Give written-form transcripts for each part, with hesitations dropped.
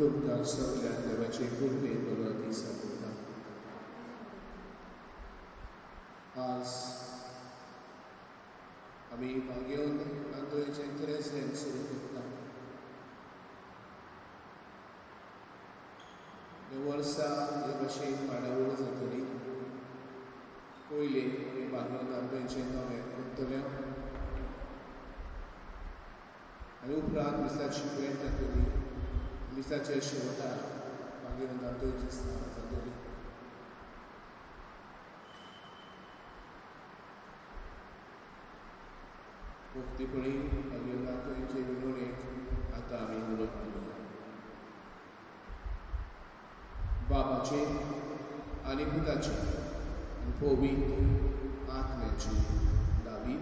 तुमकां सगळ्यांक देवाचे कृपे बरो दीस आपयता. आज आमी मागीर आंदोळेचें क्रेजेन सुरू करता. वर्सा हे भशेन मांडावळ जातली. पयलीं आमी बागेवन आंदोळेचें नवें करतले आनी उपरांत मिसाची भेट जातली. मिसाचे शेवटाक मागीर आंदोळेची स्थान जातली. भक्तीपणी मागीर आंदोळेचे विनवणेक आतां आमी उलोवप करुया. बाबाचे आनी पुताचे आनी पवित्र आत्म्याची नावी.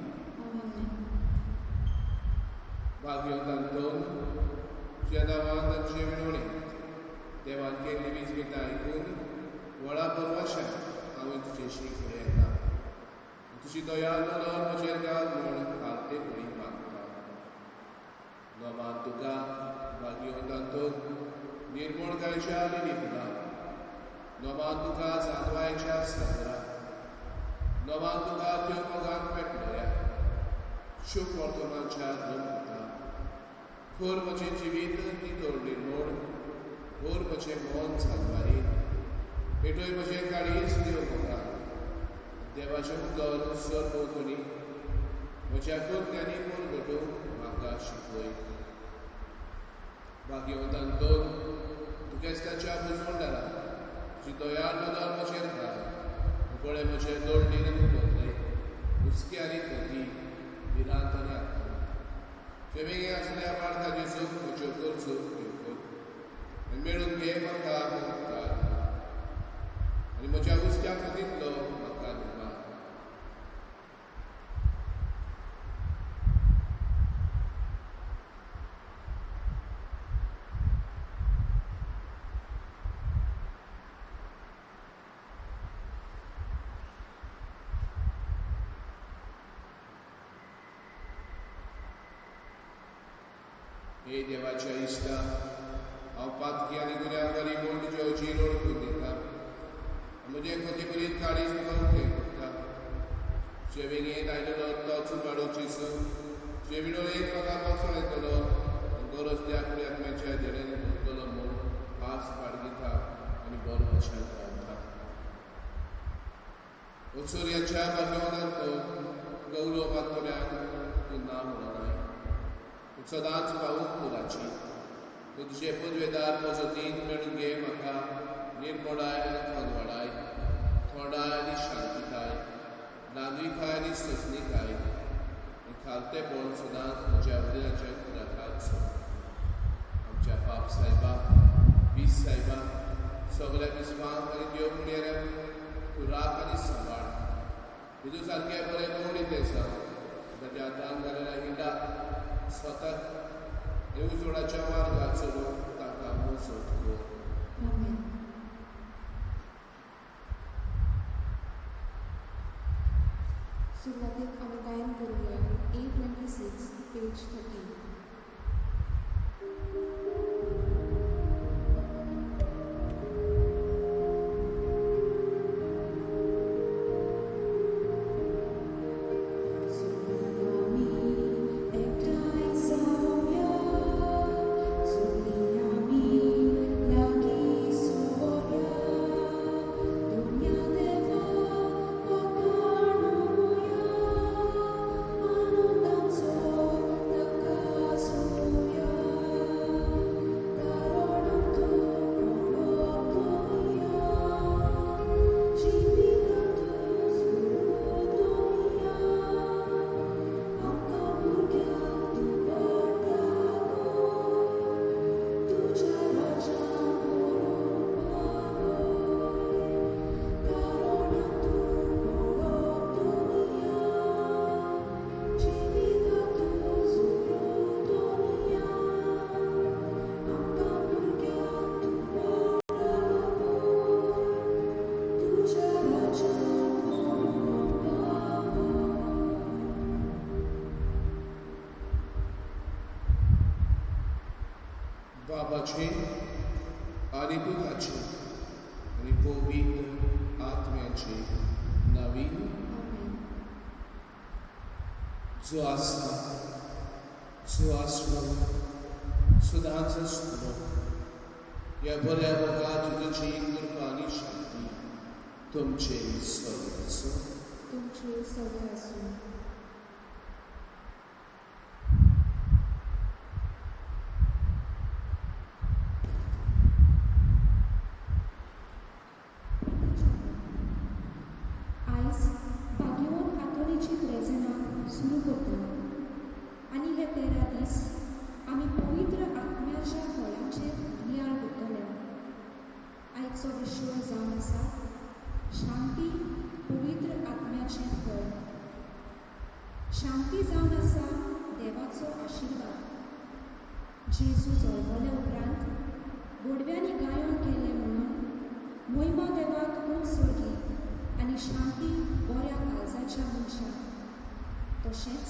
भाग्यवंतांतून तुज्या नांवान तांचे विनवणेक देवान केल्ली वीज आयकून व्हडा परवाशान हांवें तुजेशी फुडें येता. तुजी दया नदर म्हजेर घाल म्हूण खालतेपणी मागता. नोमान तुका भाग्यवंतांतून निर्मोणकायच्या लिपला. नोमान तुका जातवायच्या साजरा. नोमान तुका त्यो मोगान पेटलेल्या शुभ वर्तमानच्या धर्मता. थोर म्हजें जिवीत नितळ निर्मोण, थोर म्हजें मन साजवारी, पेटोय म्हजें काळीज देव मोगान. देवाचें उतर सरभोंवतणी म्हज्या कोत्यांनी परगटूंक म्हाका शिकय. भाग्यवंतान दोन दुखेस्ताच्या बुजवंडारा तुजी दयाळ नदर म्हजेर घाल. गळे म्हजे दोळणीन बदलय, हुस्के आनी खती, भिरांत आनी आकांत. तुवें आसल्या बाळका जेजूक म्हज्यो गरजो त्यो कर आनी मेळून घे म्हाका मुक्तार आनी म्हज्या हुस्क्या खतींतलो म्हाका निर्माण. हे देवाच्या इश्टा, हांव पातकी आनी गुन्यांवकारी म्हूण तुज्या अजीर ओळखून दिता. म्हजे खतीपुरीत काळीज तुका उक्तें करता. तुजे वेंगेंत आयलेलो तोच उबाडो जेजू, तुजे विणोळेक म्हाका बसोवन येतलो, गरज त्या फुडें आत्म्याच्या देण्यान भरतलो म्हूण आस बाळगिता आनी बरो भाशेन रावता. उत्सुर्याच्या भाग्यवंतांत गौरव मागतल्यांक तूं ना म्हणनाय. सदांच पावूंक पुराची तूं तुजे पदवेदार मजतीन मेळून घे म्हाका निर्मोडाय आनी खनवाडाय, थोंडाय आनी शांतिकाय, नागरिकाय आनी सजनिकाय आनी खालतेपण सदांच म्हज्या वडिलांच्या कुराखात सोड. आमच्या पाप सायबा, वीस सायबा, सगळ्या विस्वांक आनी देव पुणेऱ्यांक तूं राख आनी सांबाळ. तितूं सारकें बरें गवडी तें जावं ताच्या हातान घालेल्या हिंडा स्वताक आनी उजवाडाच्या मार्गार चलूंक ताका मजत कर. सुरवातेक आमी गायन करुया 826 पेज 13. बाबाचे आनी पुताचे आनी पवित्र आत्म्याचे नवीन. आमेन. जो आसा, जो आसलो, सदांच आसतलो, ह्या बऱ्या मोगा जेजूची कृपा आनी शांती तुमचे सगळे आसूं. तुमचे सगळे आसूं. आयज भाग्यवंत आंतोनीची त्रेजनां सुरू करता आनी हे 13 दीस आमी पवित्र आत्म्याच्या फळांचेर नियाळ करतले. आयचो विशय जावन आसा शांती, पवित्र आत्म्याचें फळ. शांती जावन आसा देवाचो आशिर्वाद. जेजू जल्मले उपरांत गोडव्यांनी गायन केलें म्हणून मोहिमा देवाक ऊंच सोडली आनी शांती बऱ्या काळजाच्या मनशाक. तशेंच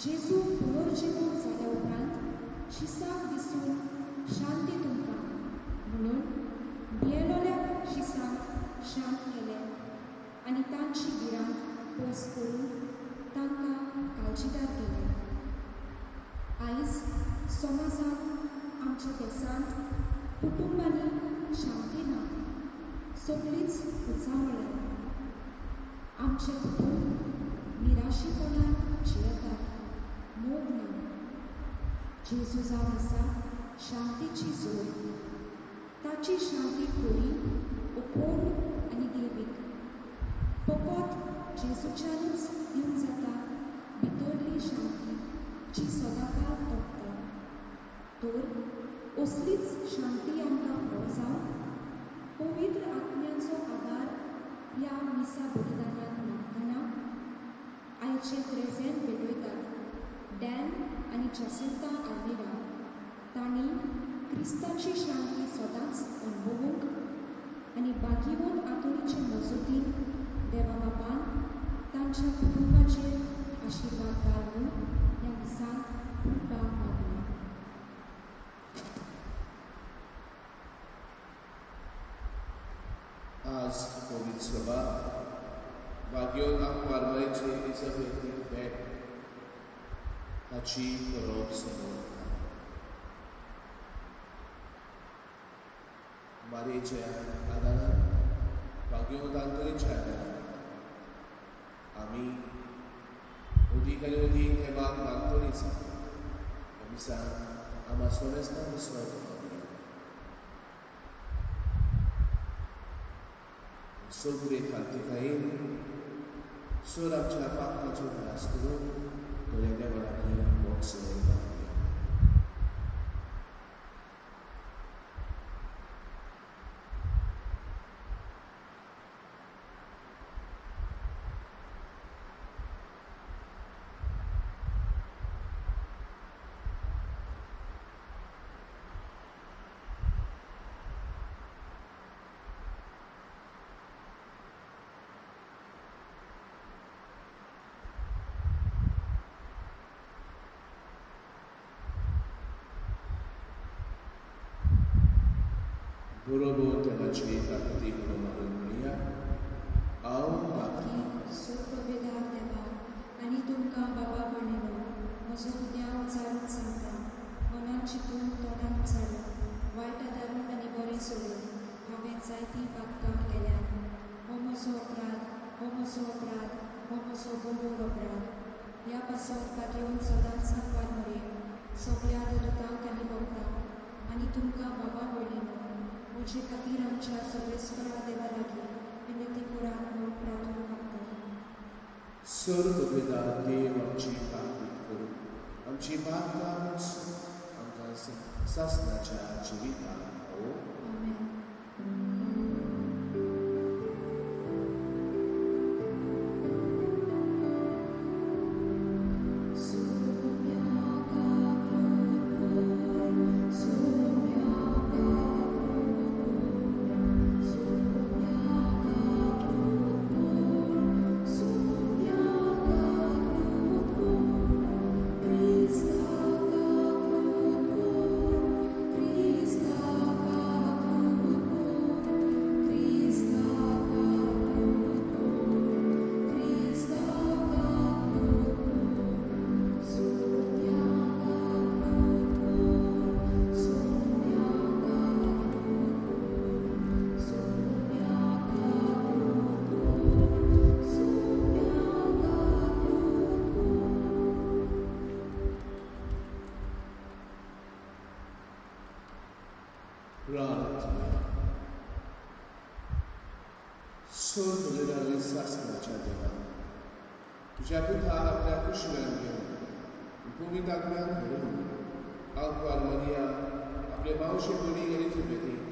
जेजू पुनर्जिवन जाल्या उपरांत शिसाक दिसून शांती तुमकां म्हणून भियेलोल्या शिसांक शांत केले आनी तांची भिरांत पयस करून तांकां काळजीदार केले. आयज समाजांत, आमच्या देशांत कुटुंबांनी शांती ना, सगळीच उचांबळ्या. आमचें कुटुंब निराशीपणान जियेता, मोग ना. जेजू जावन आसा शांतीची जोड. ताची शांती खरी, अखोड आनी देवीक. फकत जेजूच्यानूच दिवंक जाता भितरली शांती जी सदांकाळ तगता. तर असलीच शांती आमकां फावो जावंक पवित्र आत्म्याचो आदार ह्या मिसा बलिदानांत मागतना आयचे त्रेजेन भेटयतात डॅन आनी जासिंता आल्मेरा. तांणी क्रिस्ताची शांती सदांच अणभवूंक आनी भाग्यवंत आंतोनीचे मजतीन देवा बापान तांच्या कुटुंबाचेर आशिर्वाद घाल म्हूण ह्या मिसांत कृपा मागूया. आज पवित्र सभा भाग्यवंत आंकवार मारयेचे एलिजाबेथीक भेट हाची परब समोर. मारयेच्या आदारान, भाग्यवंत आंतोनीच्या आदारान आमी अदीक आनी अदीक देवाक मागतली ह्या मिसांत आमा सोमेस्तां विस्वास. सगळे खालतिकायेन सर आमच्या पापकाचो ध्यास करून बऱ्या देवा लागीं मोग मागुया. बरोबर देवाची ताकदी म्हणून मारून म्हणया, हांव मागता. सर्ववेदार देवा आनी तुमकां बाबा भयणीनो, म्हजो गुन्यांव उचारून सांगता. मनान चिंतून, तोंडान उचारून, वायट आदारून आनी बरें सोडून हांवें जायतीं पातकां केल्यांत. हो म्हजो अपराध, हो म्हजो अपराध, हो म्हजो बरोबर अपराध. ह्या पासत भाग्यवंत सदांच आंकवार मरे, सगळ्या देवदूतांक आनी भक्तांक आनी तुमकां बाबा भयणीनो, म्हजे खातीर आमच्या सर्वेस्परा देवा लागीं विनंती करात म्हूण प्रार्थना मागता. सर्ववेदार देव आमची ताकद करूं, आमची पातकां मोसून आमकां सासणाच्या जिविताक पावोवं. आमेन. Christa. चड उलयताली सासणाच्या देवा तुज्या पुताक आपल्या कुशव्यान घेवन पवित्र आत्म्यान भरून आंकवार मरिया आपले मावशे भयणीक एलिझाबेथीक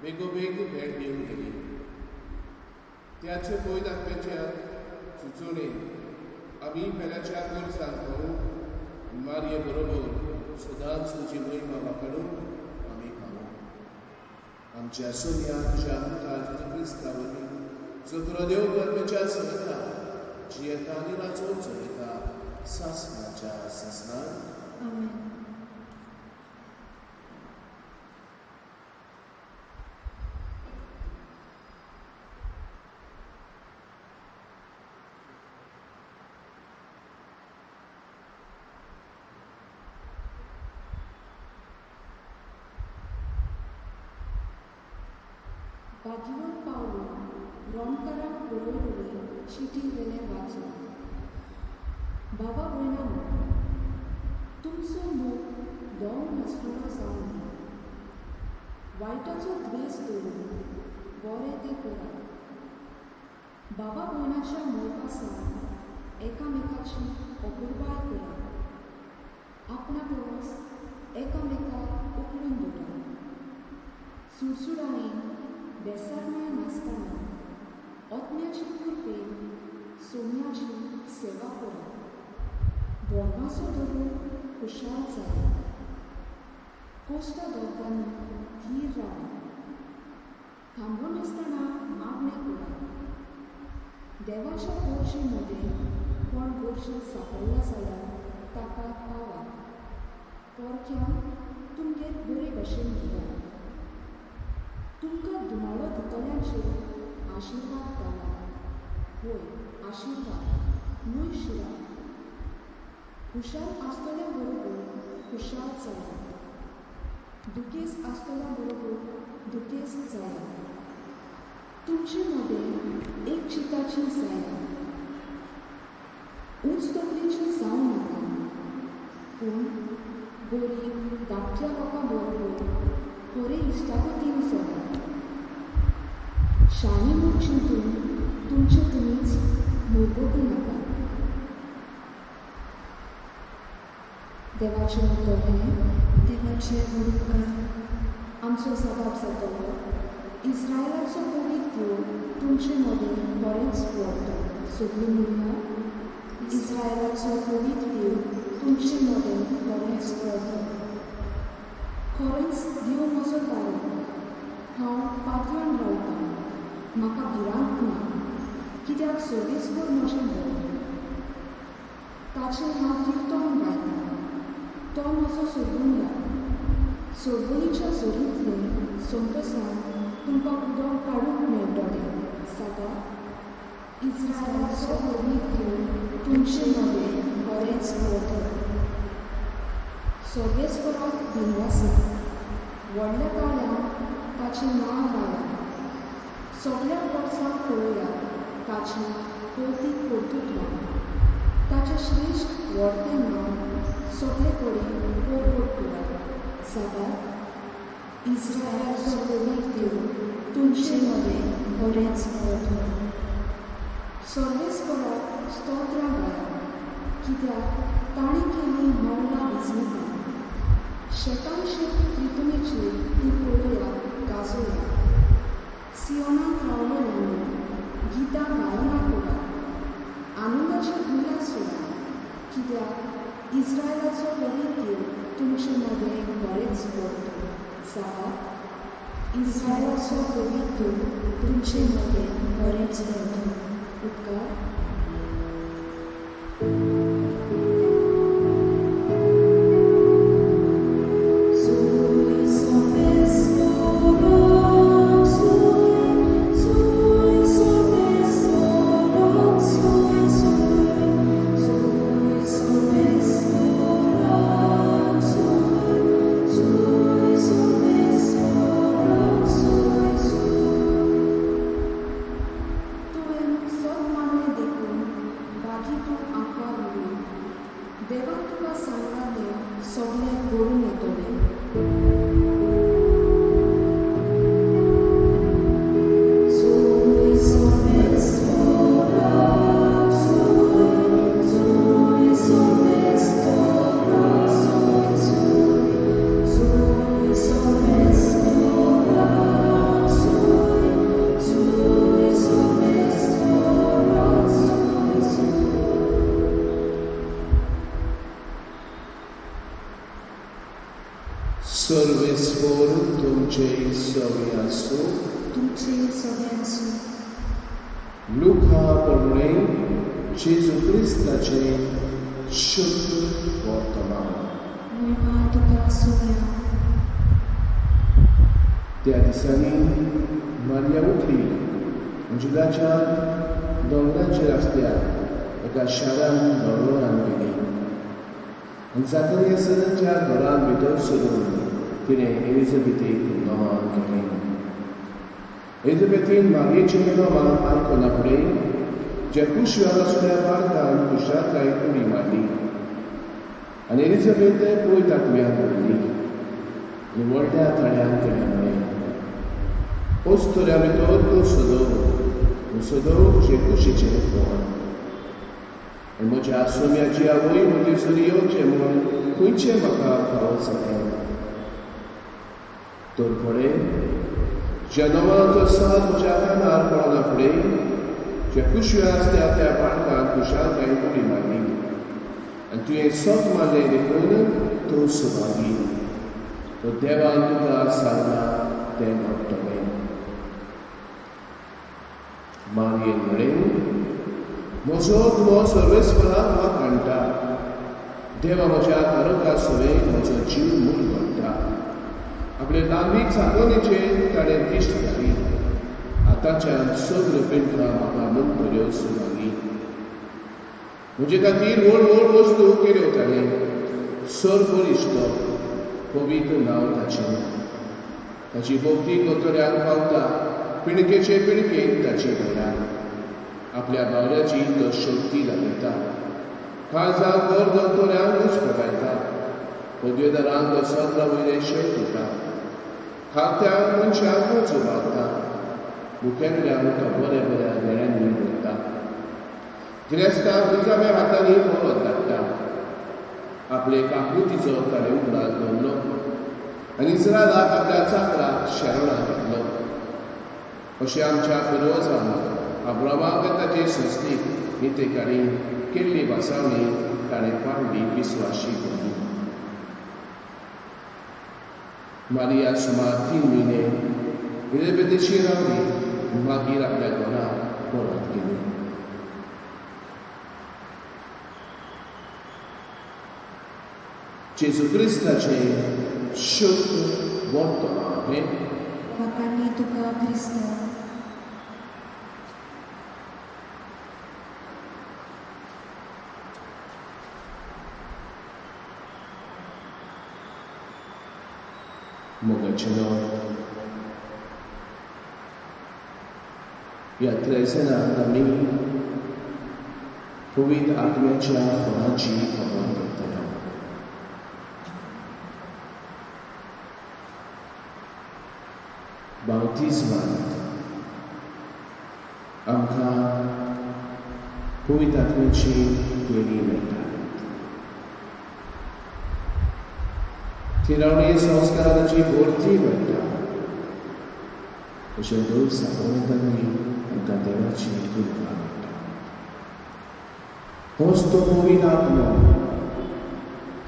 बेगोबेग भेट दिवन गेली. त्याचे पवित्र आत्म्याच्या सुचोवणेन आमी पेल्याच्या गरजांक पावूं आनी मारये बरोबर सदांच तुजी महिमा वाखाणूंक आमी पावूं. आमच्या सोन्या तुज्या पुता जेजू क्रिस्ता वरवीं, जो खरो देव परमेच्या संगता जियेता आनी राजवट चलयता सासणाच्या सासणाक. आमेन. भाग्यवान पावलो रोमकारांक बरयलेले चिटी वेलें वाचून. बाबा भयणांनो, तुमचो मोग दोंग नासतलो जावं दी. वायटाचो द्वेस धरून बरें तें करात. बाबा भयणाच्या मोगासान एकामेकाची अपुरबाय करात. आपणा परस एकामेकाक उखलून दवरात. सुडसुडायेन बेसारमाय नासतना आत्म्याची कृपेन सोम्याची सेवा करात. बोरमासो धरून खुशाल जायात. कोश्टा धरतना धीर रावात. थांबनासतना मागणें करात. देवाच्या गरजे मदें कोण गरजेक सांपडला जाल्यार ताका पावात. परक्यांक तुमगेर बरे भशेन घेयात. तुमकां दुमाळो दितल्यांचेर आशिर्वाद घालात. होय, आशिर्वाद न्हय शिराप. खुशाल आसतल्या बरोबर खुशाल जायात. दुखेस्त आसतल्या बरोबर दुखेस्त जायात. तुमचे मदें एक चिताची जायात. उंच तकलेची जावं नाका, पूण गरीब धाकट्या लोकां बरोबर खरे इश्टागतीन चलात. शाणे म्हूण चिंतून तुमचे तुमीच मुरगटूं नाकात. देवाचें उतर हें. देवाचे उपकार. आमचो जबाब जातलो, इस्रायलाचो पवित्र देव तुमचे मदें बरेंच व्हरतो. सगळीं म्हणया, इस्रायलाचो पवित्र देव तुमचे मदें बरेंच व्हरतो. खरेंच देव म्हजो दारो, हांव पातयान रावतां, म्हाका भिरांत ना, कित्याक सर्वेस्पर म्हजें बळ. ताचें हांव किर्तन गायतां, तो म्हजो सोडून. सोडवणीच्या जोरींतले संतोसान तुमकां उदक काडूंक मेळटलें. साबार इस्रायलाचो पवित्र देव तुमचे मदें बरेंच व्हरतो. सर्वेस्पराक दिनवासा, व्हडल्या ताळ्यान ताचें नांव गायात. सगळ्या वर्सांक पळयात ताची कौतीक कर्तृत्वां. ताचें श्रेश्ठ व्हडतें नांव सगळे कडेन परगट करात. साबार इस्रायलाचो पवित्र देव तुमचे मदें बरेंच व्हरतो. सर्वेस्पराक स्तोत्रां गायात, कित्याक ताणें केल्लीं नवलां विस्मितां. शेतान शेत प्रितमेचेर ती पळयात गाजोयात. सियोनाक रावलेल्यांनो, गितां गायनां करात. आनंदाचे उल्हास सोडात, कित्याक इस्रायलाचो पवित्र देव तुमचे मदें बरेंच व्हरतो. साबार इस्रायलाचो पवित्र देव तुमचे मदें बरेंच व्हरतो. उपकार. तुवें सत मानलें देखून बागी तूं आंकवार उरली. देवान तुका सांगलां तें सगळें घडून येतलें. Soy सर्वेस्पोर तुमचे सवे आसूं. तुमचे सगळे आसूं. लुका प्रमाणे जेजू क्रिस्ताचें शुद्ध वर्तमान. महिमा तुका सोम्या. त्या दिसांनी मारिया उठली आनी जुदाच्या दोंगराचेर आसल्या एका शारान दोंगरान गेली आनी जाकरियासनाच्या घरान भितर सरून तिणें एलिझाबेथीक नमन केलें. एलिझाबेथीन मारयेचें नमन आयकना फुडें ज्या कुशव्यार आसल्या बाळकान खुशालकायेन उडी मारली आनी एलिझाबेथ पवित्र आत्म्यान भरली आनी व्हडल्या ताळ्यान तिणें म्हळें, अस्तुऱ्यां भितर तूं सदव सदव तुजे कुशीचें फळ आनी म्हज्या सोम्याची आवय म्हजे सरी येवचें म्हूण खंयचें म्हाका फावो जालें. तर फुडें ज्या नमनाचो साद म्हज्या कानार पडना फुडें ज्या कुशव्या आसल्या त्या बाळकान खुशालकायेन उडी मारली आनी तुवें सत मारलें देखून तूं सुभागी, तो देवान तुका सांगलां तें घडटलें. मारयेन म्हळें, म्हजो आत्मो सर्वेस्पराक वाखाणटा, देवा म्हज्या तारका सवें म्हजो जीव मूल घडटा. आपले दांभीक सांगोवणेचेर ताणें दिश्ट घाली, आतांच्यान सगळ्यो पिंडकां म्हाका म्हणटल्यो सुभागी. म्हजे खातीर व्हड व्हड वस्तू केल्यो ताणें, सर बळिश्ट पवित्र नांव ताचें. ताची भक्ती कोतऱ्यांक पावता, पिणकेचे पिणकेन ताची दया. आपल्या बावल्याची तो शक्ती दाखयता, काळजाक घर दोतोऱ्यांक घुस्पटायता, पदवेदारांक तो सदरा वयलें शेव दिता, खात्यांक मनशांक जुबारता, मुखेल्यांक तो बऱ्या बऱ्या घेण्यांनी भरता, गिरेस्तांक रिकाम्या हातांनी परत धाडटा. आपले काकुळटीचो ताणें उगडास दवरलो आनी इस्रायलाक आपल्या चाकराक शरणाक घेतलो. अशें आमच्या पुर्वजांक अब्रामाक आनी ताचे संस्थेक नितेकारी केल्ली भासावणी ताणें पाडली विस्वाशी करून. मारिया सुमार 3 म्हयने एलिझाबेथीशी रावली, मागीर आपल्या घरा परत गेली. जेजू क्रिस्ताचें शुद्ध वर्तमान हें. वाखाणनी तुका क्रिस्ता. मोगाचेलो ह्या त्रेसनाक आमी पवित्र आत्म्याच्या फळाची खबर करतले. बाप्तिज्मांत आमकां पवित्र आत्म्याची देणी मेळटा. थिरावणी संस्काराची भरती मेळटा. अशें दोन सामान्यांनी आमकां देवाची कृपा मेळटा. होच तो पवित्र आत्मो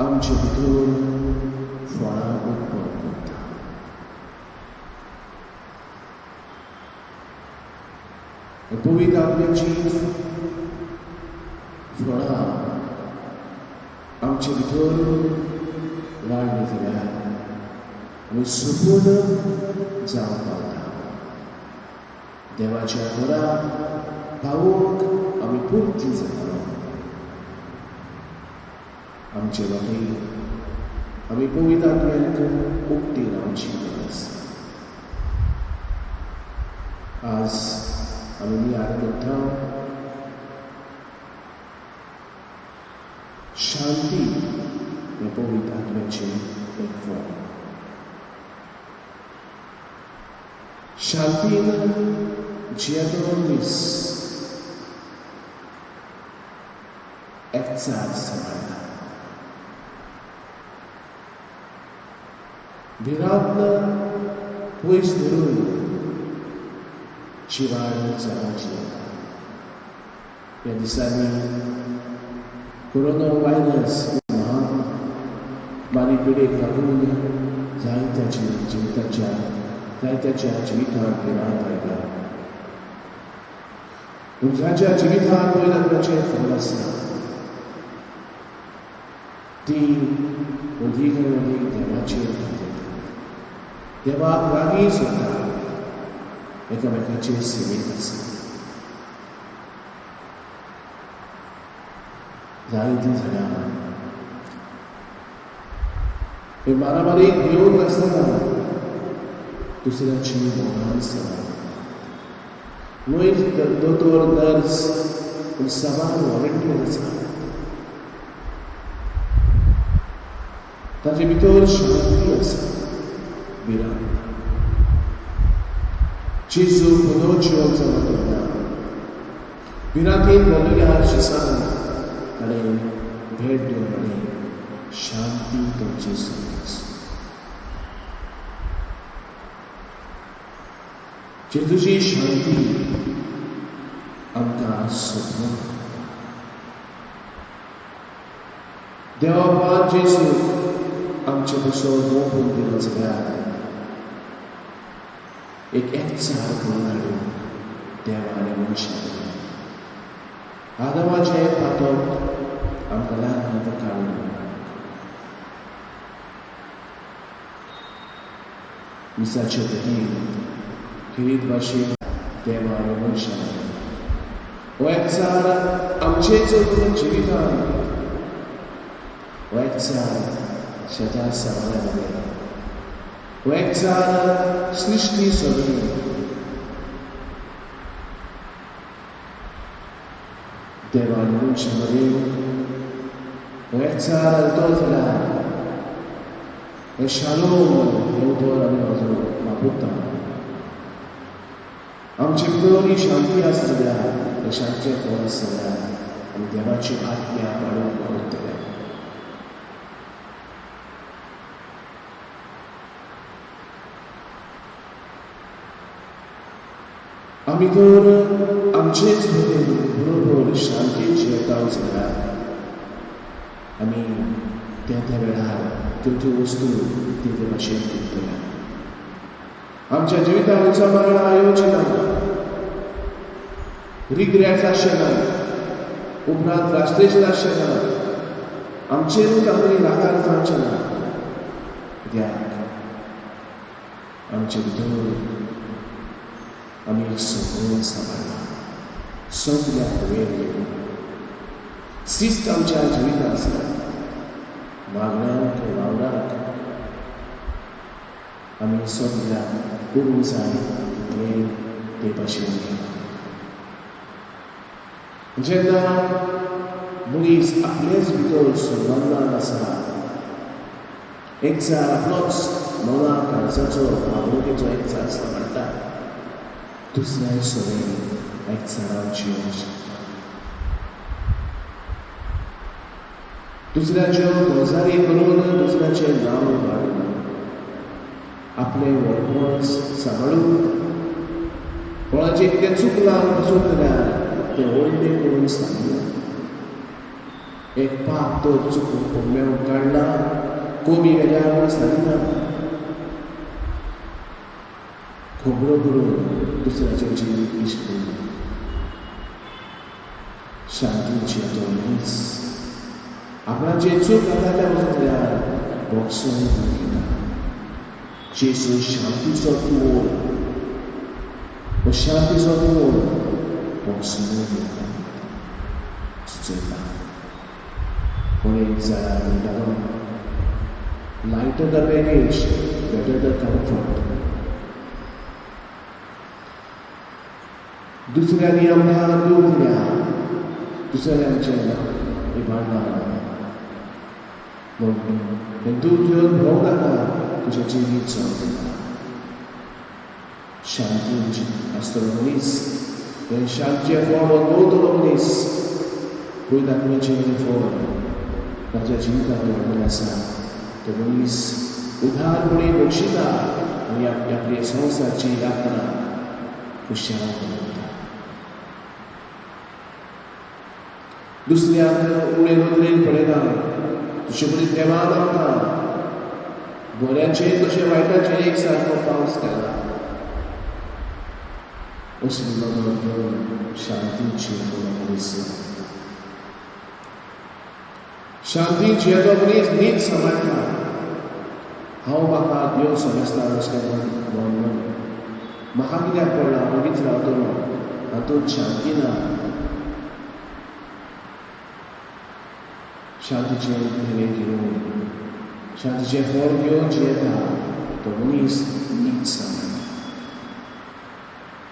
आमचे भितर फळां उत्पन्न करता. पवित्र आत्म्याची फळां आमचे भितर वाडली जाल्यार आमी सुपूर्ण जावंक पावता. देवाच्या घरा पावोवंक आमी पुर्ती जाता. आमचे वाटेर आमी पवित्र आत्म्याक उक्ती रावची गरज. आज आमी नियाळ करता शांती हें पवित्र आत्म्याचें एक फळ. शांतीन जियेतलो मनीस एकचार सांबाळटा, भिरांत पयस धरून जिवाळ जगाची जियेता. ह्या दिसांनी कोरोना व्हायरस महामारी पिडेक लागून जायत्याची जिविताच्या जायत्याच्या जिवितांत भिरांत आयल्या. पूण जाच्या जिवितांत वयल्याचें फळ आसता ती अदीक आनी अदीक देवाचेर दाखयतात, देवाक लागीं सोदता, एकामेकाचे सेवेंत आसता. जायतीं जाणां हे मारामारीक घेवन नासतना दुसऱ्याची मोगान सेवा, न्हय दोतोर नर्स पूण साबार वॉलंटियर आसा, ताचे भितर शांती आसा, भिरांत. जेजू पदोच्यो चलत भिरांतीन भरलेल्या शिसांक ताणें भेट दिवन म्हळें, शांती तुमची सगळीच. जेजूची शांती आमकां सोदना. देवा जेजू आमचे पसून मोगून दिलो जाल्यार एक एकचार करून हाडून देवा आनी मनशां आदमाचें पातक आमकां लागीं काडून. मिसाचे वतीन खेरीत भाशेन देवा आनी मनशां हो एकचार आमचेच जिवितान, हो एकचार शेजार समाजा मदें, हो एकचार सृश्टी सगळें देवा आनी मनशां मदें हो एकचार तो जाल्यार हें शालोम हें उतर आमी वाजोवन वापरता. आमचे भितर ही शांती आसा जाल्यार, हें शांतीचें फळ आसा जाल्यार आमी देवाची आज्ञा पाळूंक पावतले. आमी तर आमचेच बरोबर शांतीन जियेता जाल्यार आमी त्या त्या वेळार त्यो त्यो वस्तू ते ते भाशेन करतले. आमच्या जिवितांत उंचामरणां येवची ना, रिग्रेट्स आसचे ना, उपरांत फ्रस्ट्रेशन आसचें ना, आमचेरूच आमी रागार जावचें ना, कित्याक आमचे भितर आमी एक सगळं सांबाळ्ळा, सगळ्याक वेळ दिवन शिस्त आमच्या जिवितांत आसा. मागण्यांक वावराक आमी सगळ्याक करूंक जाय तें ते भाशेन केलां. जेन्ना मनीस आपलेच भितर समाधान आसा, एकचार आपलोच मना काळजाचो भावनिकेचो एकचार सांबाळटा, दुसऱ्या सगळें एकचारान जिवंक शकता. दुसऱ्याच्यो गजाली करून दुसऱ्याचें नांव काडून आपलें व्हडपण सांबाळून कोणाचें कितें चुकलां पसून जाल्यार तें व्हडलें करून सांगना. एक पाप तर चुकून कोम्यान काडला कमी केल्या म्हूण सांगिना, खबरो करून दुसऱ्याचें जिवीत इश्ट. शांतीची तो मनीस आपणाचे चूक जाता त्या वचत जाल्यार बोक्सून घेता. जेजू शांतीचो तोड, हो शांतीचो तोड बोक्सून घेता सुचयता. कोण एक जाणां म्हणटालो, lighter the baggage, better the comfort. दुसऱ्यांनी आमकां दूख दिल्या, दुसऱ्यांनी आमचें इबाडलां म्हणून हें दूख घेवन भोंवंक नाका, तुजें जिवीत चलता. शांतीन आसतलो मनीस हें शांतीचें फळ अनुभवतलो मनीस पयलीं आत्म्याचें फळ ताच्या जिवितांत वाडलेलें आसा. तो मनीस उदारपणे बक्षिता आनी आपल्या संवसारची यात्रा खुशाल दवरता. दुसऱ्याक उणे नदरेन पळयना, तुजे कडेन देवान आमकां बऱ्यांचेर तशें वायटाचेर एक सारको पावस घाला. असली नदर घेवन शांतीची मनीस शांती जियेतो मनीस नीत सांबाळटा. हांव म्हाका देव समजता असलें म्हणून म्हाका कित्याक पडला वगीच रावतलो, हातूंत शांती ना. शांतीचें धेणें घेवन शांतीचें फळ घेवन जियेता तो मनीस नीत सांबाळटा.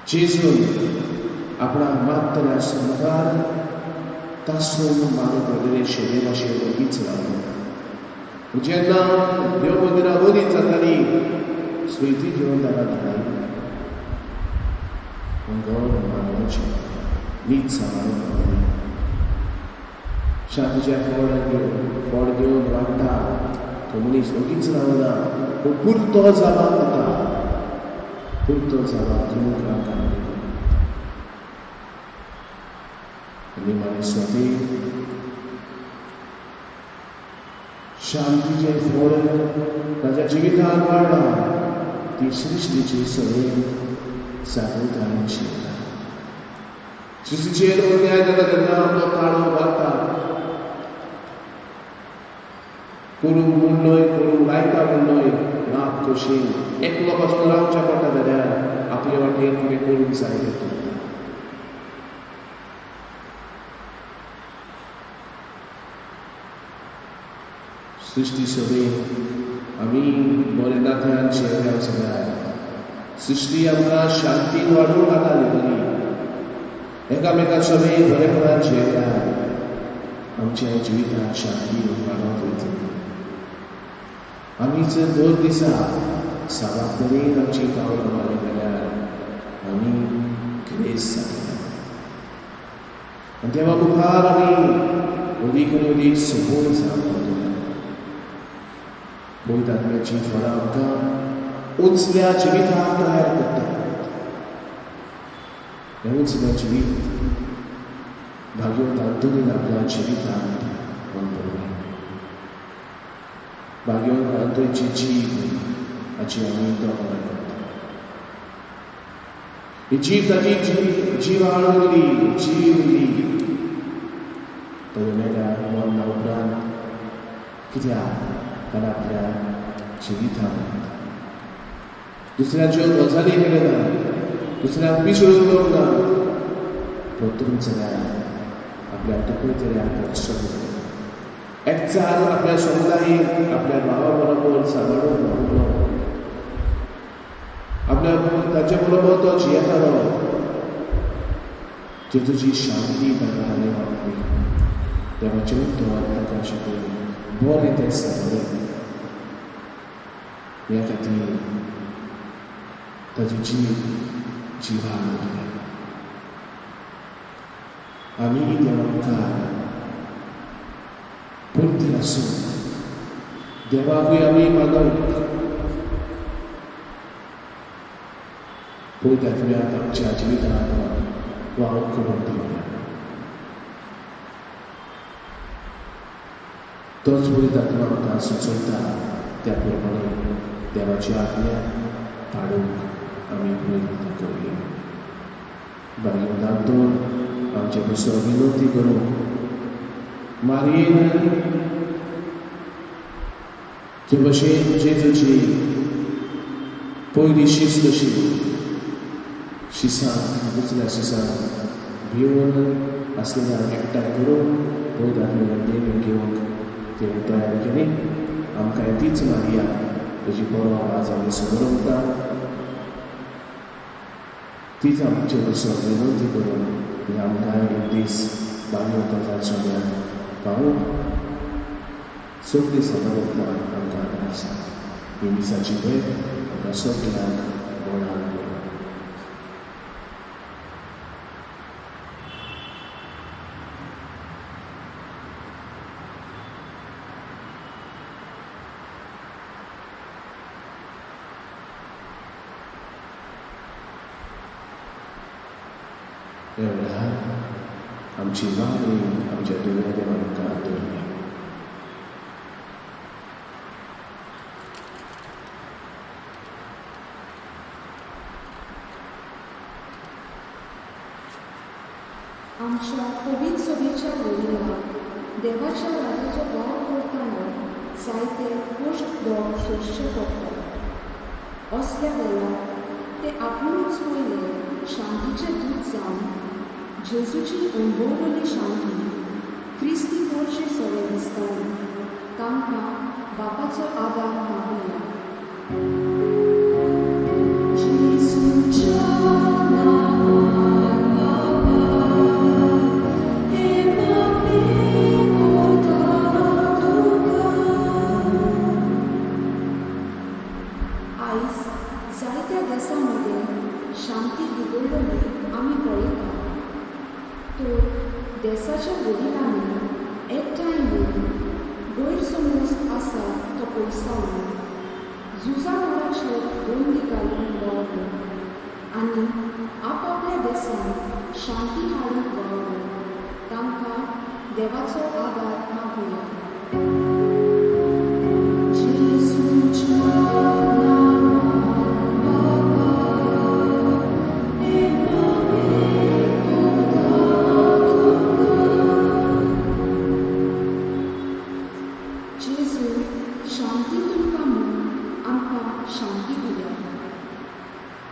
जेजून आपणाक मारतल्या मुखार तासून मारून पडलेले शेरे भाशेन वगीच रावलो. जेन्ना देव मंदिरां वरीच जाताली स्वेती घेवन ताका धाडायली. मंगळ मानवाची नीत सांबाळून शांतीचें फळ घेवन वाडटा तो मनीस वगीच रावना, पूण पुरतो जाबाब दिता, पुरतो जाबाब दिवंक आमकां. आनी मागीर स्वती शांतीचें फळ ताच्या जिवितांत वाडला, ती सृश्टीची सगळी जागृतायेची. सृश्टीचेर अन्याय जाता तेन्ना आपलो ताळो वाडटा, करूंक म्हूण न्हय, करूंक लायता म्हूण न्हय, नाक कशी एकलो पासून रावचें पडटा जाल्यार आपले वाटेन कितें करूंक जाय तें करता. सृश्टी सगळी आमी बरे नात्यान जियेल्या जाल्यार सृश्टी आमकां शांतीन वाडोवन घालता न्ही. एकामेका सगळीं बरेपणान जियेल्यार आमच्या जिवितांत शांती वाडोवंक वयतली. आमी जर दर दिसा साबार तरेन आमची पावलां मारली जाल्यार आमी ग्रेस जातले आनी देवा मुखार आमी अदीक आनी अदीक सफळ जावंक पावतले. पवित्र आत्म्याची फळां आमकां उंचल्या जिविताक तयार करता. हें उंचलें जिवीत भाग्यवंत आंतोनीन आपल्या जिवितांत अणभवलें. भाग्यवंत आंतोनीची जीब हाची आमी तोखणाय करता. ही जीब ताची जिवाळ उरली, जीव उरली ताच्या मेल्या मरणा उपरांत. कित्याक? कारण आपल्या जिवितांत दुसऱ्याच्यो गजाली केल्यो ना, दुसऱ्याक पिसडून दवरूंक ना, परतून जाल्यार आपल्या तकलेंतल्यान पक्षो एकचार आपल्या समुदायीक आपल्या भावा बरोबर सांबाळून दवरलो, आपल्या ताचे बरोबर तो जियेतालो. जेजूची शांती ताका ताणें वापरली, देवाचें उतर ताका शिकयलें, बरें तें सांगलें. ह्या खातीर ताजी जीव जिवाळ उरली. आमी देवा मुखार पुरती आसूं, देवाकूय आमी मागोवंक पवित्र आत्म्याक आमच्या जिवितांत वावर करूंक दिवया. तोच पवित्र आत्मा आमकां सुचयता त्या प्रमाणे देवाची आज्ञा पाळूंक आमी प्रयत्न करुया. भाग्यवंत आंतोन आमचे पासून विनंती करूं, मारयेन जे भशेन जेजूची पयली शिस्त अशी शिसांक दुसऱ्या शिसांक भिवन आसलेल्या एकठांय करून पवित्र आत्म्यान देणें घेवंक तिणें तयार केली. आमकांय तीच मारिया ताजी बरो आज आमी समजता, तीच आमचे पासून विनंती करून आमकां एक दीस भाग्यवंताच्या सोम्याक पावूंक सगळीं सदां आमकां आदार आसा. ही मिसाची भेट आमकां सगळ्यांक बळान मेळूं. ह्या वेळार आमची मागणी आमच्या दुर्या देवा मुखार दवरया. आमच्या पवित्र सभेच्या वडिलांक देवाच्या राजाचो वावर करतना जायते कश्ट दोग सोंसचे पडटा. असल्या वेळार ते आपुणूच पयले शांतीचे दूत जावन जेजूची अणभवलेली शांती क्रिस्ती करचे सगळे दिसताली. तांकां बापाचो आदार मागुया. जेजूच्या नांवान बापा, हे मागणें करता तुका. आयज जायत्या देसां मदें शांती बिगडलेली आमी पळयता. तर देसाच्या वडिलांनी एकठांय येवन गैरसमज आसा तो पयसावन झुजा मोराचेर बंदी घालून वावरून आनी आपआपल्या देसांत शांती हाडूंक वावरून तांकां देवाचो आदार मागुया. जेजूच्या नांवान बापा, हे मागणें करता तुका. जेजू शांती तुमकां म्हूण आमकां शांती दिल्या.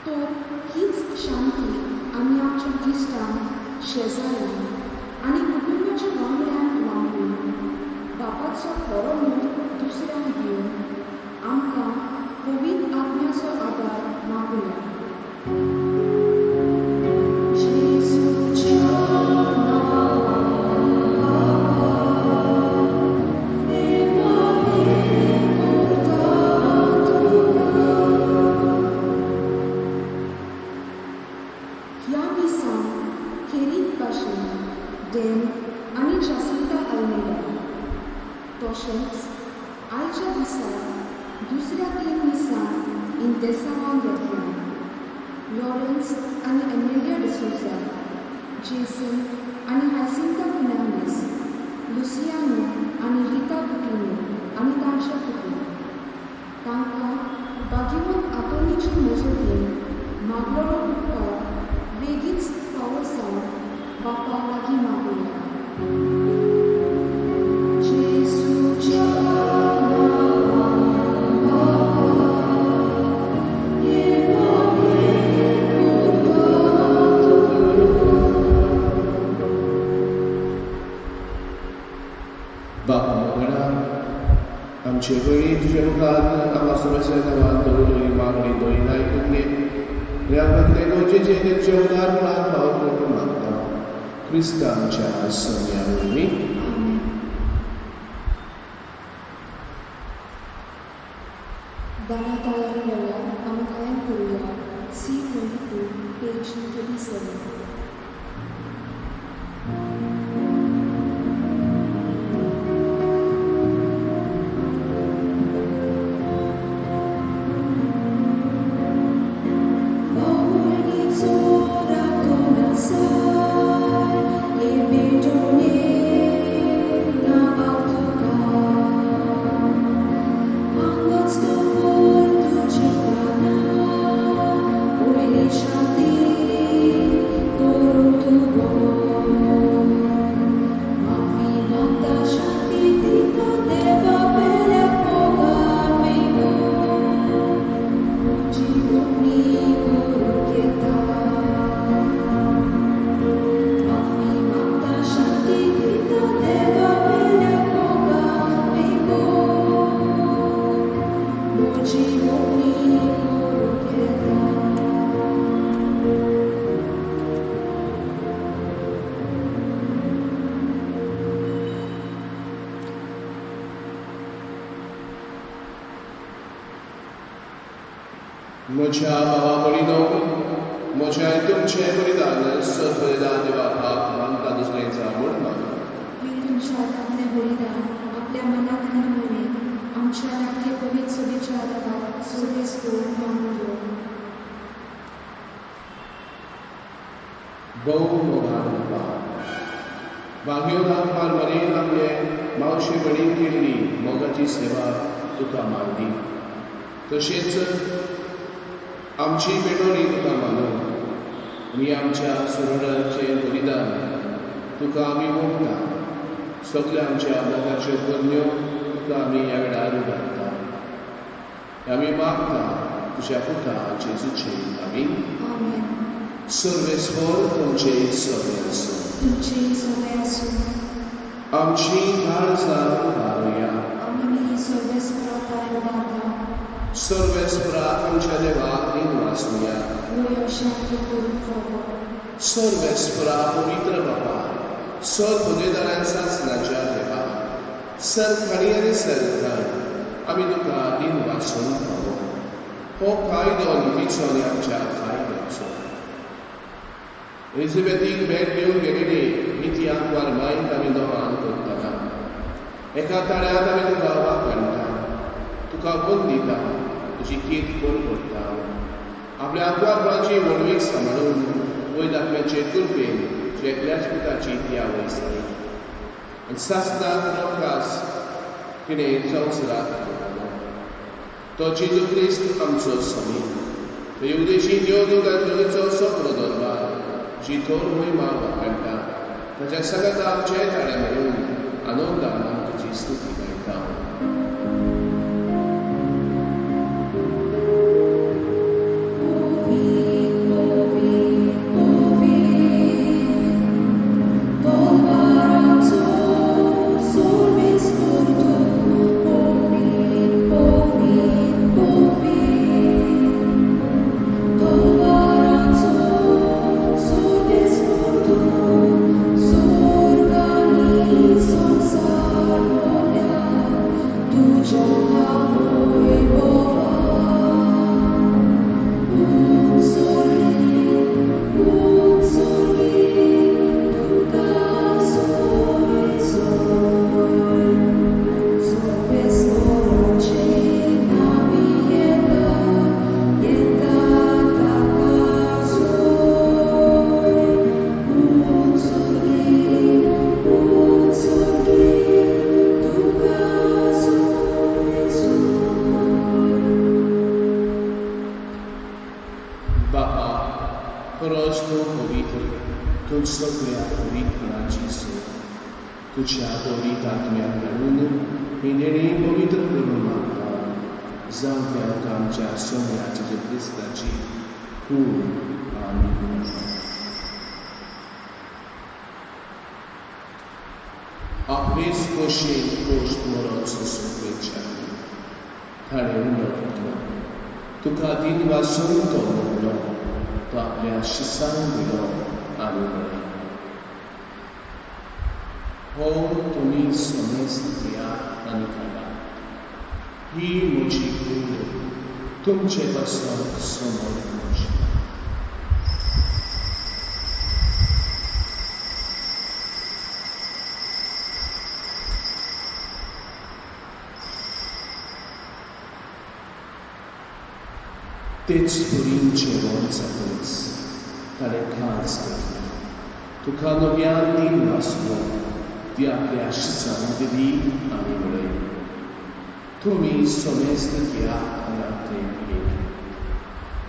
तर हीच शांती आमी आमच्या इश्टांक, शेजाऱ्यांक आनी कुटुंबाच्या वांगड्यांक वांटून बापाचो खरो मोग दुसऱ्यांक दिवन आमकां पवित्र आत्म्याचो आदार मागुया. जेजूच्या नांवान बापा, हे मागणें करता तुका. ह्या मिसांत खेरीत भाशेन डॅन आनी जासिंता आल्मेदा, तशेंच आयच्या दिसा दुसऱ्या 3 मिसांक इंतेसांवां घेतल्या लॉरन्स आनी एमेलिया डिसोजा, जेसन आनी हायसिंता फर्नांडीस, लुसियानो आनी रिता कुटिन्हो आनी तांचे कुटुंब. तांकां भाग्यवंत आंतोनीचे मजतीन मागलेलो उपकार वेगींच फावो जावन बापा लागीं मागुया. जेजूच्या नांवान बापा, हे मागणें करता तुका. बापा मोगडा, आमचे पयलीं तुज्या मुखार आमकां समस्या नांवान दवरलेली मागणी दोळी आयकून घे आनी आमकां कितें गरजेचें तें तुज्या उदारपणान फावो करून मागता, क्रिस्त आमच्या सोन्या वरवीं. आमेन. दाना तयार वेळार आमी गायन करुया C22, page 37. म्हज्या भावा भयणीनो, म्हज्या आनी तुमचें बलिदान सत बलिदान देवा बाप मानता दुसरें जावं म्हूण मागता. हे तुमच्या हातांतलें बलिदान आपल्या मनाक आनी मनेक आमच्या लाडके पवित्र सभेच्या देवाक सर्वेस्पर मानून घेवं. भोव मोगान बाप, भाग्यवंत मरेन आपले मावशे भयणीन केल्ली मोगाची सेवा तुका मानली, तशेंच आमची पेटोणी तुका मानून आनी आमच्या सुरणाचें बलिदान तुका आमी मोगता. सगल्या आमच्या मोगाच्यो करण्यो तुका आमी ह्या वेळार उबारता. आमी मागता तुज्या पुता जेजूचे आमीन. आमेन. सर्वेस्पर तुमचे सगळे आसूं. तुमचे सगळे आसूं. आमची काळजां उबारुया. आमी सर्वेस्परा उबारता. सर्वेस्परा आमच्या देवाक दिनवासुया. वय अशें करूंक फावो. सर्वेस्परा पवित्र बाबा, सर पदवेदारान सासणाच्या देवा, सरखाणी आनी सरखाण, आमी तुका दिनवासूंक फावो. हो कायदो नितीचो आनी आमच्या फायद्याचो. एलिझाबेथीक भेट दिवन गेलेली निती आंकवार मायक आमी दोगान करतना एका ताळ्यांत आमी तुका वाखाणटा, तुका वंदिता, तुजी कीर्त करता. आपल्या आंकवारपणाची व्हडवीक सांबाळून वयर दाखव्याचे कृपेन तुज्या एकल्याच पुताची ती आवय जाली आनी सासणाक रोखास तिणें संवसाराक दवरलो. तो जेजू क्रिस्त आमचो स्वामी. थंय उदेशी देव तुका सगळो दरबार जी थोर महिमा वाखाणटा, ताच्या सांगाता आमचे ताळे म्हणून आनंदान तुजी स्तुती गायता. बापा, खरोच तूं पवित्र, तूं सगळ्या पवित्रपणाची सोय. तुज्या पवित्र आत्म्याक घालून ही देणी पवित्र करून मागता, जावं आमकां आमच्या सोम्या जेजू क्रिस्ताची कूड आनी आपलेच खोशयेन कोश्ट मरण सोंसूंक वेच्या ताणें उलो घेतलो, तुका दिनवासून तो म्हणलो, तो आपल्या शिसांक दिलो आनी म्हळें, हो तुमी समेस्त घेयात आनी खायात. ही म्हजी कूड तुमचे पासत समर्पणची. तेच परीन जेवण जातकच ताणें कांच घेतली, तुका नव्यान दिनवासलो, ती आपल्या शिसांक दिली आनी म्हळें, तुमी समेस्त घेयात आनी ते पियेत.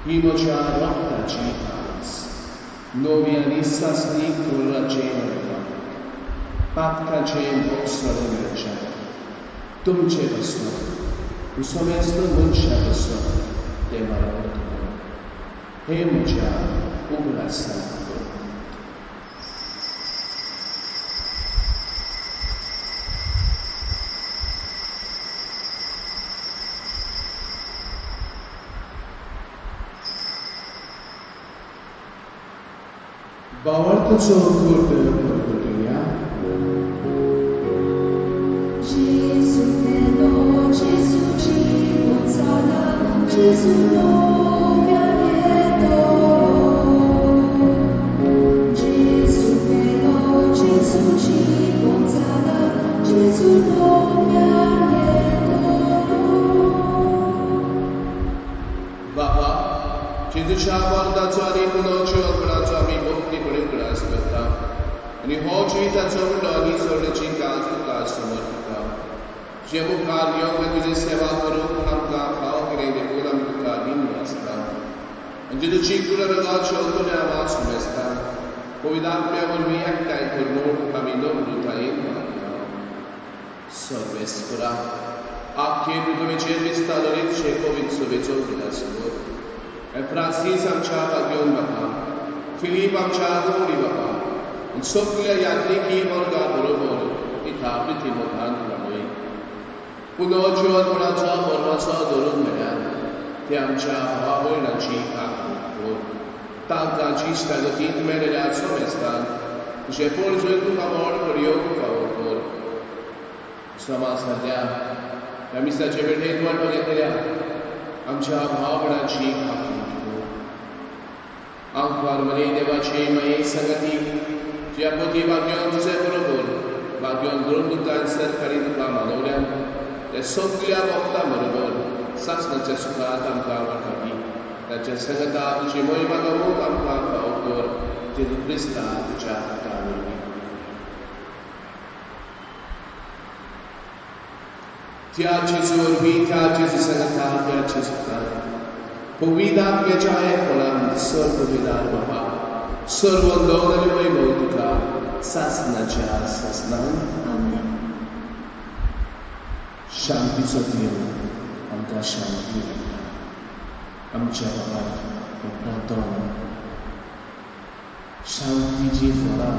ही म्हज्या रक्ताची कांच, नवी आनी सासणी कराराचें मेळटा, पातकाचें भोगसणें मेळचें तुमचे पासत, समेस्त मनशां पासत देवा वतलो. हे म्हज्या उगडासाक कर. बावळताचो कर्तव्य करतुया. Gesù bello, Gesù ci consola, Gesù nome lieto. Gesù bello, Gesù ci consola, Gesù nome lieto. बाबा, जेजूच्या मरणाचो आनी पुनोच्या अर्पणाचो आमी भक्तीपणे उगडास करता आनी हो जिविताचो उडलो आनी सोडण्याची काज तुका समर्पिता. तुजे मुखार येवंक आनी तुजी सेवा करूंक आमकां फावो केलें देखून आमी तुका दिनवासता. आनी जेजूची कुड रगात शेवटून आमकां सुमेस्ता पवित्र वरवीं एकठांय करून आमी नम्रतायेन मागता. सर्वेस्परा आख्खे पृथ्वीचेर विस्तार शे पवित्र सभेचो उगडास कर. फ्रांसीस आमच्या भाग्योन बापा, फिलीप आमच्या गौरी बापा, सगल्या यात्रिकी वर्गा बरोबर इथा पृथ्वी मोखान रावय. पुनर्जिवनपणाचो बरवाचो धरून मेळ्यार ते आमच्या भावा भयणाची काकूट कर. तांकां जिश्टा गतींत मेळिल्ल्या सोमेस्तान तुजें पळजून तुका मोड कडेन फावो कर. समाजांतल्या ह्या मिसाचे भेटेंत वांटो घेतल्या आमच्या भाव भयणाची काकूट कर. आंकवार मरे देवाचे माये संगती ज्या पोती भाग्योन तुजे बरोबर भाग्योन गुरुतान सरकारी तुका मानवल्यान त्या सगल्या भक्तां बरोबर सासणाच्या सुखांत आमकां वांटो दी. ताच्या संगता तुजी मोहिमा गावूंक आमकां फावो कर. जेजू क्रिस्ता तुज्या हाता वरवीं. त्या जेजू वरवीं, त्या जेजू संगता, त्या जेजू पवित्र आत्म्याच्या एकपणान सर्व पवित्र बापा, सर्व गौरव आनी वैभव तुका सासणाच्या सासणान. आमेन. शांतीचो देव आमकां शांती मेळटा. आमच्या बापाक प्रार्थना शांतीची फळां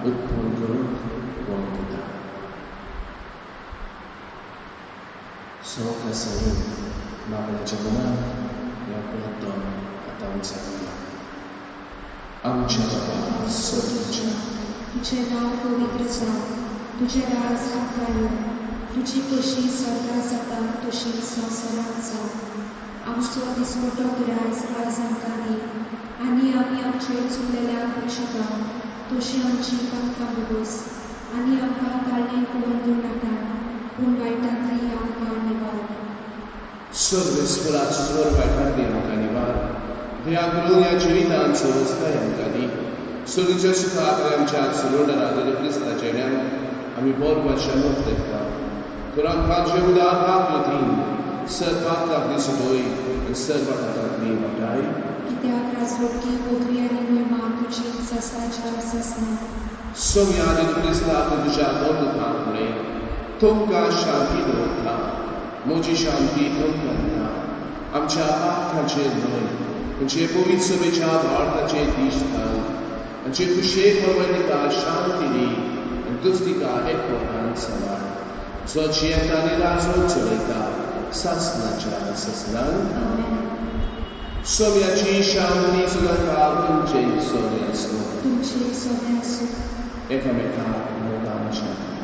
उत्पन्न करूंक वंग दिता. सवकासायेन मागण्याच्या मनान ह्या प्रार्थना आतां उचारुया. आमच्या बाबा सर्गाच्या, तुझें नांव पवित्र जावं, तुजें राज आमकां येवं, तुजी कशी स्वर्गात जाता तशी संवसारांत जावं. आमचो दिसपटो ग्रास आज आमकां दी आनी आमी आमचे चुकलेल्यांक बक्षिता तशी आमची पातकां भोगोस आनी आमकां ताळणेक अंदू नाका, पूण वायटांतली आमकां निवार. सर्वेस्परा स्वर वायटांतली आमकां निवार. दया करून ह्या जिवितांत सवस्ताय आमकां दी. सर्गीच्या सुखाक आनी आमच्या सरोडरा क्रिस्ताच्या न्यान आमी बरोबर मोग देखता. तर आमकां तुजे उदार आकृतीन सर पातकांतली सुटोय आनी सर वाटांतली वाटाय. कित्याक राजवटकी पदवी आनी महिमा तुजी ससाच्या ससना. सोम्या जेजू क्रिस्ता तुज्या बंधुतां फुडें तुमकां शांती दवरता, म्हजी शांती तुमकां दिता. आमच्या पातकांचेर न्हय, तुमचे पवित्र सभेच्या भारताचे दीस घाल आमचे खुशेक प्रमाणे तिका शांती दी आनी तूच तिका एकवटान सांबाळ, जो जियेता आनी राजवट चलयता सासणाच्या सासणान. आमेन. सोम्याची शांती सदांकाळ तुमचे सोने आसूं. तुमचे सोने आसूं. एकामेकाक मोगान शांती.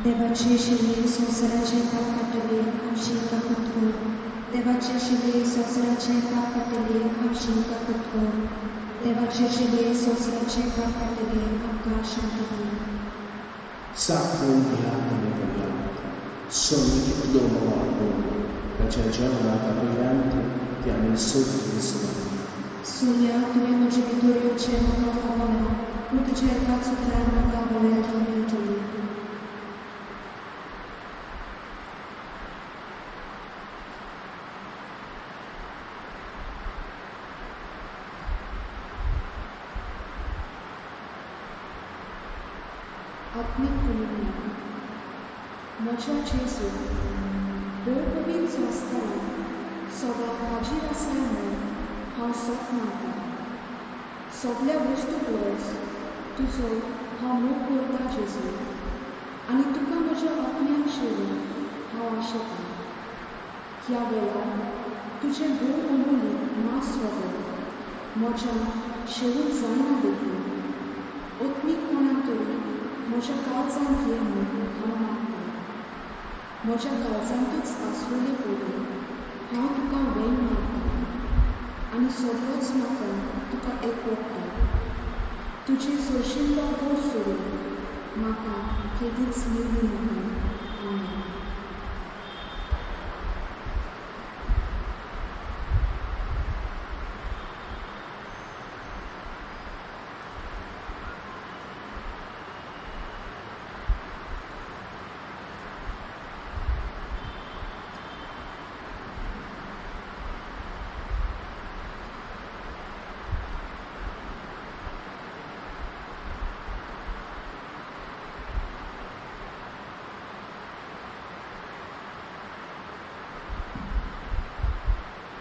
देवाचे शिले संवसाराचे पाप काडटले, आमची काकूट कर. देवाचे शिले संवसाराचे पाप काडटले, आमची काकूट कर. देवाचे शिले संवसाराचे पाप काडटले, आमकां शांती दी. साकून ह्या तुमी पळया सोमी कितलो मोग करून ताच्या जेवणाक आपयल्यान ती आमी सगळीं सुमार. सोम्या, तुवें म्हजे भितर येवचें म्हाका फावना, पूण तुज्या एकाच उतरान म्हाका भलायकी मेळटली. आत्मीक कोमुनियाद. म्हज्या जेजू, भोव पवित्र संस्कारांत सदां हाजीर आसाय म्हूण हांव सत मानतां. सगल्या वस्तू परस तुजो हांव मोग करतां जेजू, आनी तुका म्हज्या आत्म्यान शेवूंक हांव आशेतां. ह्या वेळार तुजें भोव अमूल्य मांस वगत म्हज्यान शेवूंक जायना देखून आत्मीकपणान तरी म्हज्या काळजांत ये म्हूण हांव मागतां. म्हज्या काळजांतूच आसलेले पयलीं हांव तुका वेंग मारतां आनी सगळोच म्हाका तुका एकवटता. तुजी सोशिल्लो गोड सोडून म्हाका केदीच निवडूं नाका. आमेन.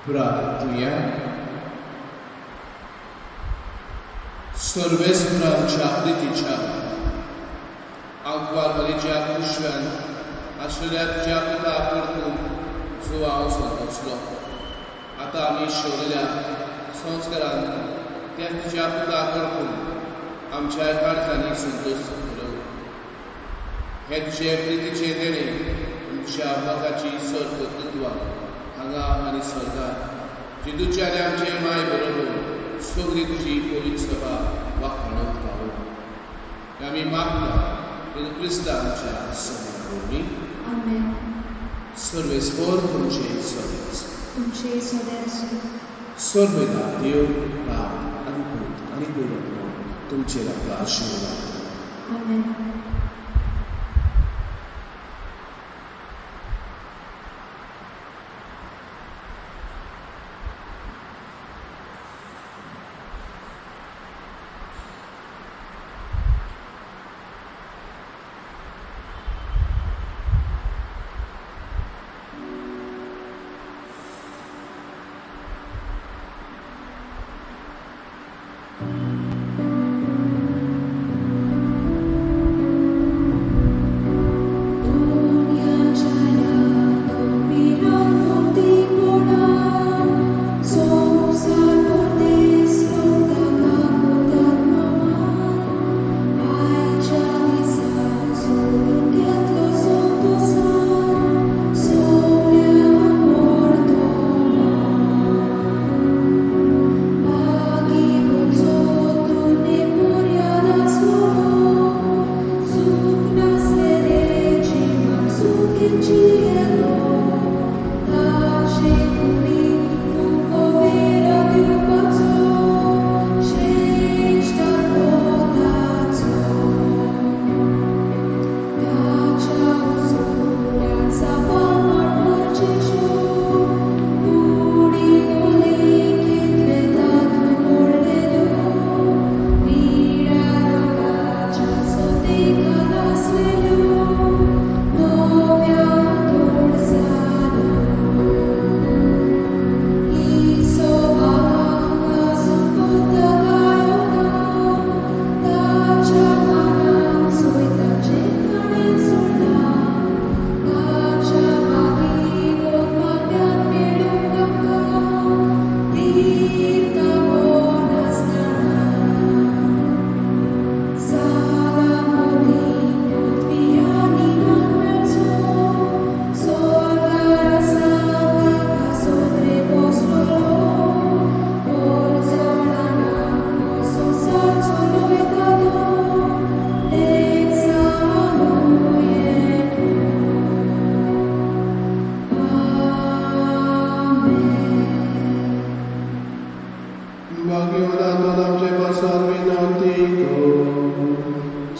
प्रार्थुया. सर्वेस्परांच्या प्रितीच्या आंकवार मरीच्या कुशव्यान आशिल्ल्या तुज्या पुता परतून जो हांव संतोसलो, आतां आमी शेवलेल्या संस्कारान त्या तुज्या पुता परतून आमच्या काळजांनी संतोष जातलो. हे तुजे प्रितीचे देणे तुमच्या मोगाची सर्व तत्वां हांगा आनी स्वर्गार जेजूच्या आनी आमचे माय बरोबर सगळी तुजी पवित्र सभा वाखाणत रावो. आमी मागता जेजू क्रिस्ता आमच्या सोम्या वरवीं. आमेन. सर्वेस्पर तुमचे सदांच तुमचे सदांच. सर्वेदा देव बाप आनी पूत आनी पवित्र तुमचेर आपलो आशिर्वाद. आमेन.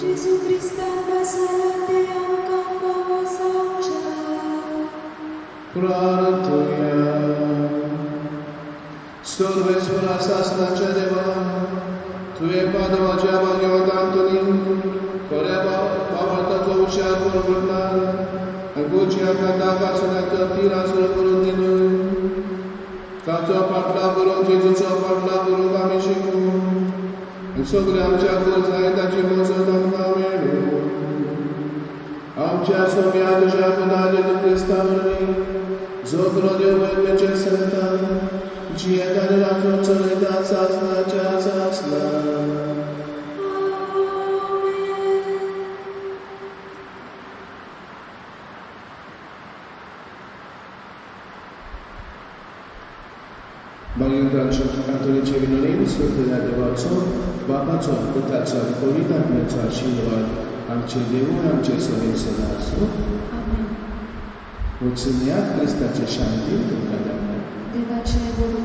Gesù Cristo salate आमकां फावो जावच्या. प्रार्थुया. सर्वेस्परा सासणाच्या देवा, तुवें पादवाच्या भाग्यवंत आंतोनी खऱ्या भावार्थाचो हुशार परवडना आनी गोच्या कांताक आसण्याचो तीर आसरो करून दिलो. ताचो फाटला करून जेजूचो फाटला करूंक आमी शिकूं आनी सगळ्या आमच्या गरजांय ताची मजत आमकां मेळूं. आमच्या सोम्या तुज्या पुता जेजू क्रिस्ता वरवीं जो खरो देव मेचे संतान जियेता आनी राखून चलयता सासणाच्या सासणा. मागीर आंतोनीचे विनवणेन सोंपलेल्या देवाचो बापाचो पुताचो आनी पवित्र आत्म्याचो आशिर्वाद आमचे देवूळ आमचे सोबीत सदां आसूं. आमेन. वचुनयात क्रिस्ताचे शांती तुमकां दाखय. देवाचे.